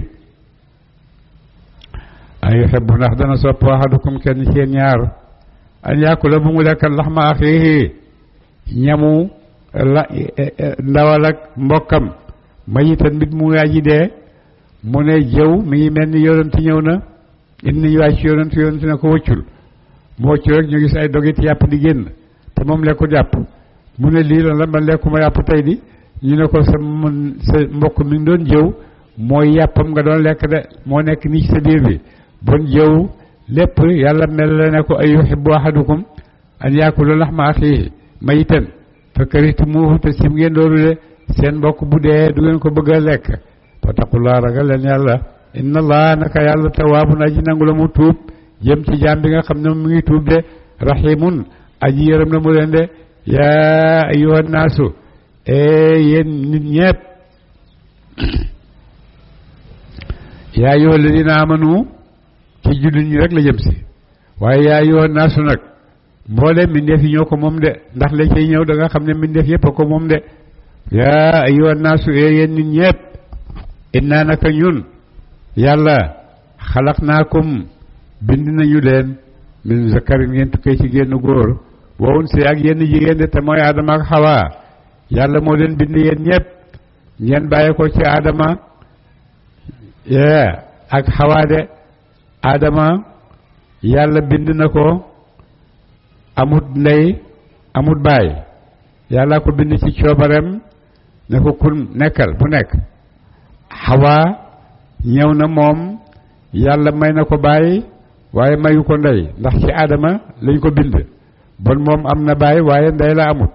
ay yuhibbu ndax dana sopp ahadukum kenn ci yéen ñaar an yaakula bu mu lekkal laxma axiihi ñamu ndawal ak mbokkam mayitan mbit mu aji dee mu ne jëw mi ngi mel ni yonent ñëw na indi nañu waay ci yonent na ko wëccul mu wëccu rek ñu gis ay dogit yàpp di génn te moom lekku jàpp mu ne lii lan la man lekkuma yàpp tey di ñu ne ko sa mbokk mi ngi doon jëw mooy yàppam nga doon lekk de moo nekk nii ci sa biir bi bon jëw lépp yàlla mel la ne ko ay yuhibbu ahadukum an yaakula laxma axiihi mayitan fa karihtumuuhu te sim ngeen loolu de seen mbokk bu dee du ngeen ko bëgg a lekk fattaqullaa ragal leen yàlla inna allah naka yàlla tawaabun aji nangu la mu tuub jëm ci jaam bi nga xam ne mu ngi tuub de rahimun aji yërëm la mu leen de yaa ayyuhan naasu yéen nit ñépp yaa ayyuhal ladina amanu ci jullit ñi rek la jëm si waaye yaa ayyuhan naasu nag mboolem mbindeef yi ñoo ko moom de ndax la cay ñëw da nga xam ne mbindeef yépp a ko moom de yaa ayyuhan naasu yéen nit ñépp innaa naka ñun yàlla xalaqnaakum bind nañu leen min zakarin ngeen tukkee ci génn góor wa unsaa ak yenn jigéen de te mooy Adama ak Hawa yàlla moo leen bind yéen ñépp ngeen bàyyi ko ci Adama ak Hawa de Adama yàlla bind na ko amut ndey amut baay yàlla ko bind ci coobareem ne ko kun nekkal bu nekk Hawa ñëw na moom yàlla may na ko baay waaye mayu ko ndey ndax ci Adama lañ ko bind bon moom am na baay waaye ndey la amut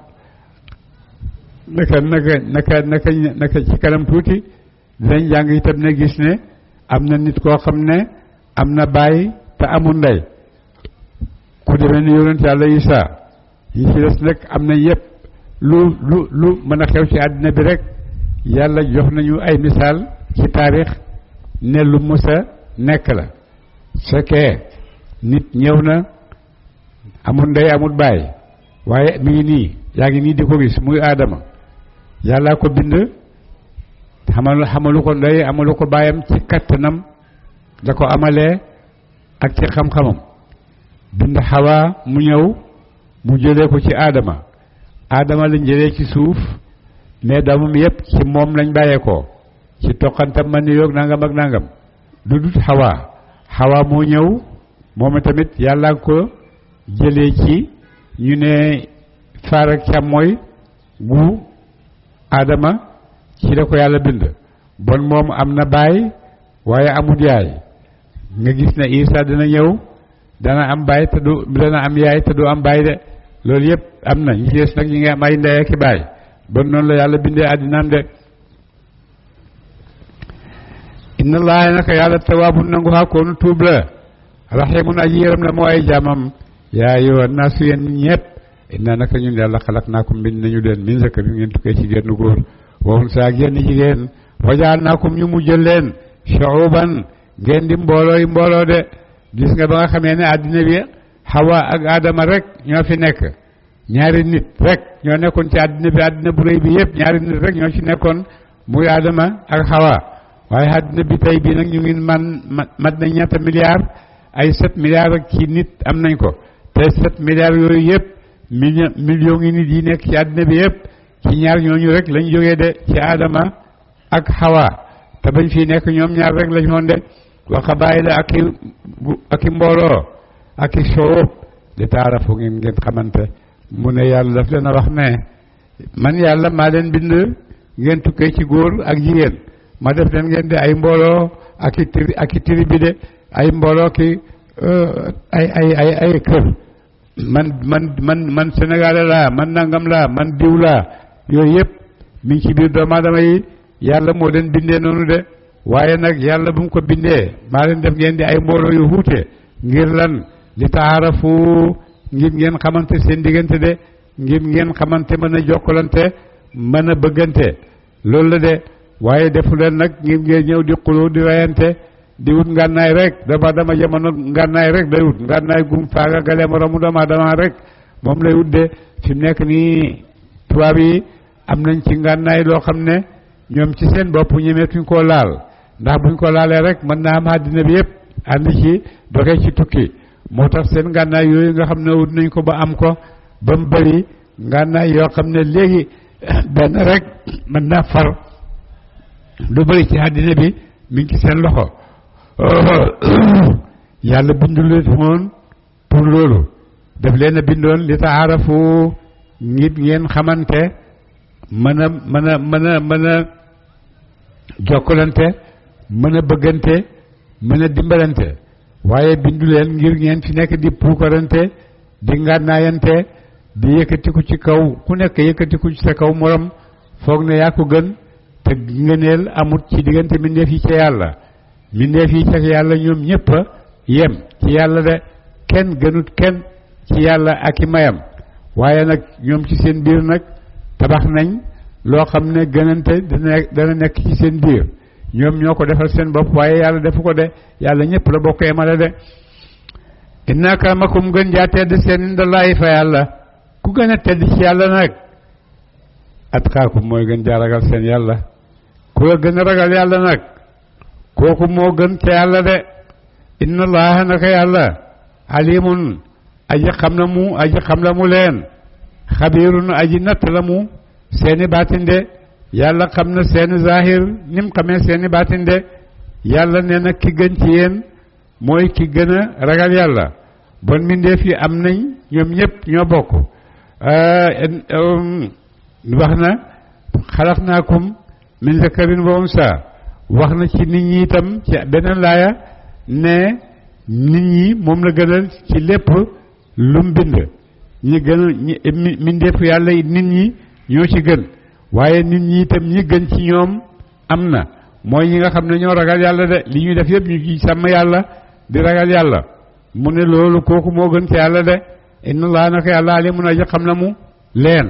naka ci kanam tuuti dinañ jàng itam ne gis ne am na nit koo xam ne am na baay te amul ndey ku demee ni yonent yàlla Isaa yi ci des nag am na yëpp lu mën a xew ci àddina bi rek yàlla jox nañu ay misaal ci taarix ne lu musa nekk la fekkee nit ñëw na amul ndey amul baay waaye mi ngi nii yaa ngi nii di ko gis muy Adama yàlla ko bind xamalu ko ndey amalu ko baayam ci kattanam da ko amalee ak ci xam-xamam bind Hawa mu ñëw mu jëlee ko ci Adama lañ jëlee ci suuf mais doomam yépp ci moom lañ bàyyeekoo ci toqantam man ni yoog nangam ak nangam lu dut Hawa moo ñëw moom tamit yàlla ko jëlee ci ñu ne faar ak càmmooy bu Adama ci la ko yàlla bind bon moom am na baay waaye amul yaay nga gis ne Isa dina ñëw dana am baay te du dana am yaay te du am baay de loolu yëpp am na ñu ci des nag ñi ngi am ay ndey ak i baay bon noonu la yàlla bindee àddinaam de inna allaha naka yàlla tawaabun nangu xaakoonu tuub la rahimun aji yërëm la moo ay jaamam yaa ayyuhan naasu yéen ñëpp inna naka ñun yàlla xalaqnaakum bind nañu leen min zakarin ngeen tukkee ci génn góor wa unsaa génn jigéen wa jaalnaakum ñu mujjal leen shuuban ngeen di mbooloo de gis nga ba nga xamee ne àddina bi Hawa ak Adama rek ñoo fi nekk ñaari nit rek ñoo nekkoon ci àddina bi àddina bu rëy bi yëpp ñaari nit rek ñoo ci nekkoon muy Adama ak Hawa waaye àddina bi tey bii nag ñu ngi mat nañ ñaata milliards ay 7 milliards ak ci nit am nañ ko te 7 milliards yooyu yëpp millions yi nit yi nekk ci àddina bi yëpp ci ñaar ñooñu rek lañ jógee de ci Adama ak Hawa te bañ fii nekk ñoom ñaar rek lañ woon de wa qabaa'ila ak i mbooloo ak i shu'ub li taarafu ngeen xamante mu ne yàlla daf leen a wax ne man yàlla maa leen bind ngeen tukkee ci góor ak jigéen ma def leen ngeen di ay mbooloo ak i tribu de ay mbooloo ki ay kër man Sénégal laa man nangam laa man diw laa yooyu yëpp mi ngi ci biir doomu aadama yi yàlla moo leen bindee noonu de waaye nag yàlla bu mu ko bindee maa leen def ngeen di ay mbooloo yu wuute ngir lan li taarafu ngir ngeen xamante seen diggante de ngir ngeen xamante mën a jokkalante mën a bëggante loolu la de waaye defu leen nag ngir ngeen ñëw di xuloo di rayante di wut ngànnaay rek dama jamono ngànnaay rek day wut ngànnaay gum faaga gale moromu doomu aadama rek moom lay wut de fi mu nekk nii tubaab yi am nañ ci ngànnaay loo xam ne ñoom ci seen bopp ñemeetuñ koo laal ndax buñ ko laalee rek mën naa am àddina bi yëpp ànd ci doxee ci tukki moo tax seen ngànnaay yooyu nga xam ne wut nañ ko ba am ko ba mu bëri ngànnaay yoo xam ne léegi benn rek mën naa far lu bëri ci àddina bi mi ngi ci seen loxo yàlla bindul leen woon pour loolu daf leen a bindoon li taarafu ngir ngeen xamante mën a jokkalante mën a bëggante mën a dimbalante waaye bindu leen ngir ngeen fi nekk di puukarante di ngànnaayante di yëkkatiku ci kaw ku nekk yëkkatiku ci sa kaw morom foog ne yaa ko gën te ngëneel amut ci diggante mbindeef yi ca yàlla mbindeef yi ca yàlla ñoom ñëpp a yem ci yàlla de kenn gënut kenn ci yàlla ak i mayam waaye nag ñoom ci seen biir nag tabax nañ loo xam ne gënante dana nekk ci seen biir ñoom ñoo ko defal seen bopp waaye yàlla defu ko de yàlla ñëpp la bokk emale de inna akramakum gën jaa tedd seen indallaahi fa yàlla ku gën a tedd ci yàlla nag atqaakum mooy gën jaa ragal seen yàlla ku la gën a ragal yàlla nag kooku moo gën ca yàlla de inna allaha naka yàlla alimun aji xam la mu leen xabirun aji natt la mu seeni baatin de yàlla xam na seeni zahir ni mu xamee seeni baatin de yàlla nee na ki gën ci yéen mooy ki gën a ragal yàlla bon mbindeef yi am nañ ñoom ñëpp ñoo bokk wax na xalaqnaakum min zakarin wa unsa wax na ci nit ñi itam ci beneen laaya ne nit ñi moom la gënal ci lépp lu mu bind ñi gën mbindeefu yàlla nit ñi ñoo ci gën waaye nit ñi itam ñi gën ci ñoom am na mooy ñi nga xam ne ñoo ragal yàlla de li ñuy def yëpp ñu ci sàmm yàlla di ragal yàlla mu ne loolu kooku moo gën ci yàlla de inna allah naka yàlla alimun aji xam na mu leen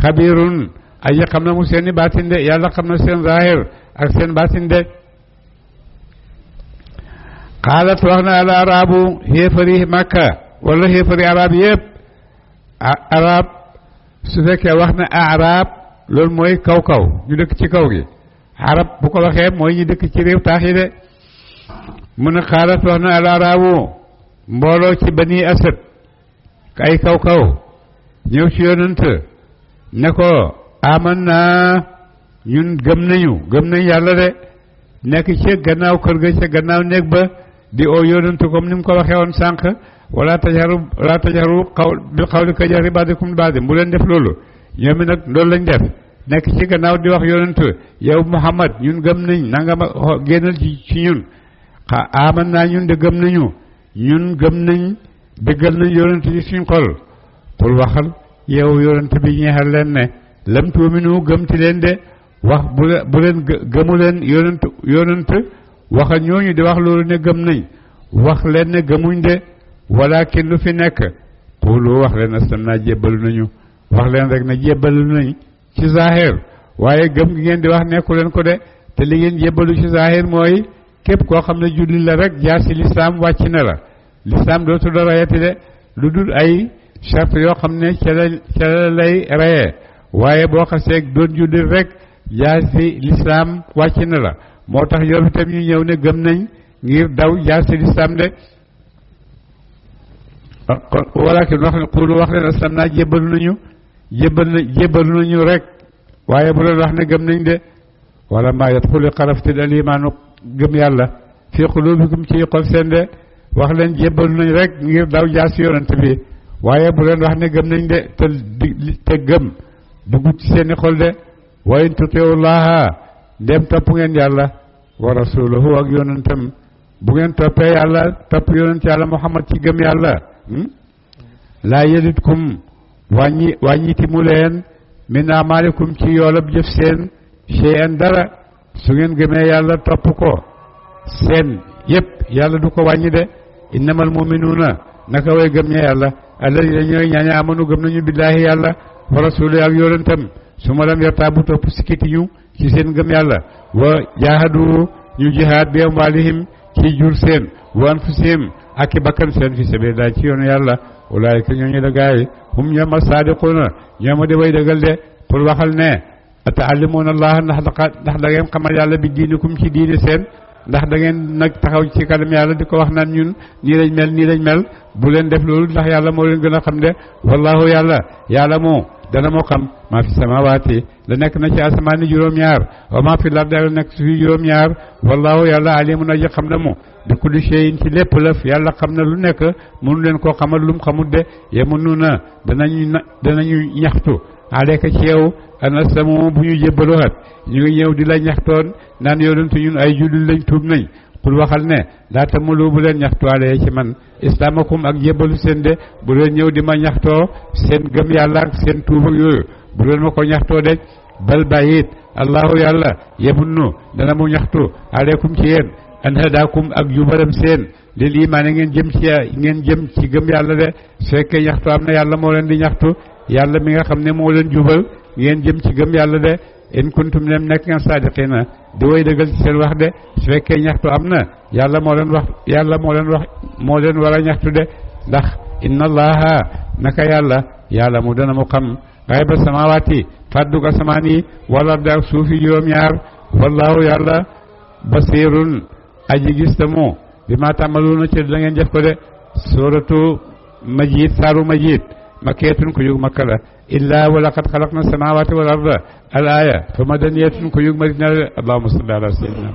xabirun aji xam na mu seeni baatin de yàlla xam na seen zahir ak seen baatin de xaalat wax na al arabu xéefari makka wala xéefari arab yëpp arab su fekkee wax na arab loolu mooy kaw ñu dëkk ci kaw gi arab bu ko waxee mooy ñu dëkk ci réew taax yi de mu ne xaalat wax na al arabu mbooloo ci bani asad ay kaw ñëw ci yonent ne ko aman naa ñun gëm nañ yàlla de nekk ci gannaaw kër ga ca gannaaw néeg ba di oo yonent comme ni mu ko waxee woon sànq wala tajaru bil qawli ka jahri ba'dikum ba'd bu leen def loolu ñoom it nag loolu lañ def nekk ci gannaaw di wax yonent yow Muhammad ñun gëm nañ nanga ma génnal ci ñun aman naa ñun de gëm nañu ñun gëm nañ dëggal nañ yonent ci suñ xol pour waxal yow yonent bi ñeexal leen ne lam tuuminu gëm ci leen de wax bu leen gëmu leen yonent waxal ñooñu di wax loolu ne gëm nañ wax leen ne gëmuñ de walakin lu fi nekk xuulu wax leen aslamna jébbalu nañu wax leen rek na jébbalu nañ ci zahir waaye gëm gi ngeen di wax nekku leen ko de te li ngeen jébbalu ci zahir mooy képp koo xam ne julli la rek jaar ci lislaam wàcc na la lislaam dootu la rayati de lu dul ay charte yoo xam ne ca la lay rayee waaye boo xasee doon julli rek jaar ci lislaam wàcc na la moo tax yow itam ñu ñëw ne gëm nañ ngir daw jaar ci lislaam de walakin wax ne xuulu wax leen aslam naa jébbalu nañu jébbalu nañu rek waaye bu leen wax ne gëm nañ de wala maa yadxulu xaraftil al imaanu gëm yàlla fii qulubikum ci xol seen de wax leen jébbalu nañ rek ngir daw jaar ci yonent bi waaye bu leen wax ne gëm nañ de te gëm dugg ci seeni xol de wa in tutiullaha ndem topp ngeen yàlla wa rasulahu ak yonentam bu ngeen toppee yàlla topp yonent yàlla Muhammad ci gëm yàlla laa yelitkum wàññiti mu leen min amalikum ci yoolab jëf seen shay'an dara su ngeen gëmee yàlla topp ko seen yépp yàlla du ko wàññi de innamal muminuuna naka way gëm ña yàlla alladina ñooy ñaaña amanu gëm nañu billaahi yàlla wa rasuli ak yonentam su ma lam yartaabu topp sikkiti ñu ci seen gëm yàlla wa jaahadu ñu jihaad bi amwaalihim ci jur seen wa anfusihim ak i bakkan seen fi sabilillah ci yoonu yàlla ulaayika ñooñu da gaay hum ñooma saadiquuna ñooma di way dëggal de pour waxal ne ata'allimuuna allah ndax da ngeen xamal yàlla bi diinikum ci diini seen ndax da ngeen nag taxaw ci kanam yàlla di ko wax naan ñun nii lañ mel bu leen def loolu ndax yàlla moo leen gën a xam de wallahu yàlla moo dana moo xam maa fi samawaati la nekk na ci asamaani juróom-ñaar wa maa fi lardi la nekk ci juróom-ñaar wallahu yàlla alimun aji xam na mu bi kulli shay'in ci lépp lëf yàlla xam na lu nekk mënu leen koo xamal lu mu xamut de yamunuuna danañu ñaxtu aleyka ci yow an aslamu bu ñu jébbalu hat ñu ngi ñëw di la ñaxtoon naan yonentu ñun ay jullit lañ tuub nañ xul waxal ne laa tamulu bu leen ñaxtu alee ci man islaamakum ak jébbalu seen de bu leen ñëw di ma ñaxtoo seen gëm yàlla ak seen tuub ak yooyu bu leen ma ko ñaxtoo de bal bàyyit allahu yàlla yemunnu dana mu ñaxtu aleykum ci yéen an hadaakum ak jubalam seen lil imaan ngeen jëm ci gëm yàlla de su fekkee ñaxtu am na yàlla moo leen di ñaxtu yàlla mi nga xam ne moo leen jubal ngeen jëm ci gëm yàlla de in kuntum nem nekk ngeen saadiqina di way dëggal ci seen wax de su fekkee ñaxtu am na yàlla moo leen war a ñaxtu de ndax inna allaha naka yàlla mu dana mu xam xayba samawaati fàddug asamaan yi wal ardi ak suuf yi juróom-ñaar wallahu yàlla basirun aji gis ta mu bi ma tàmmaluuna ci da ngeen jëf ko de suratu majid saaru majid makkiyatun ko yug makka la illa wa laqad xalaqna samawati wal arda al aya fa madaniyatun ko yug madina allahumma salli ala sayyidina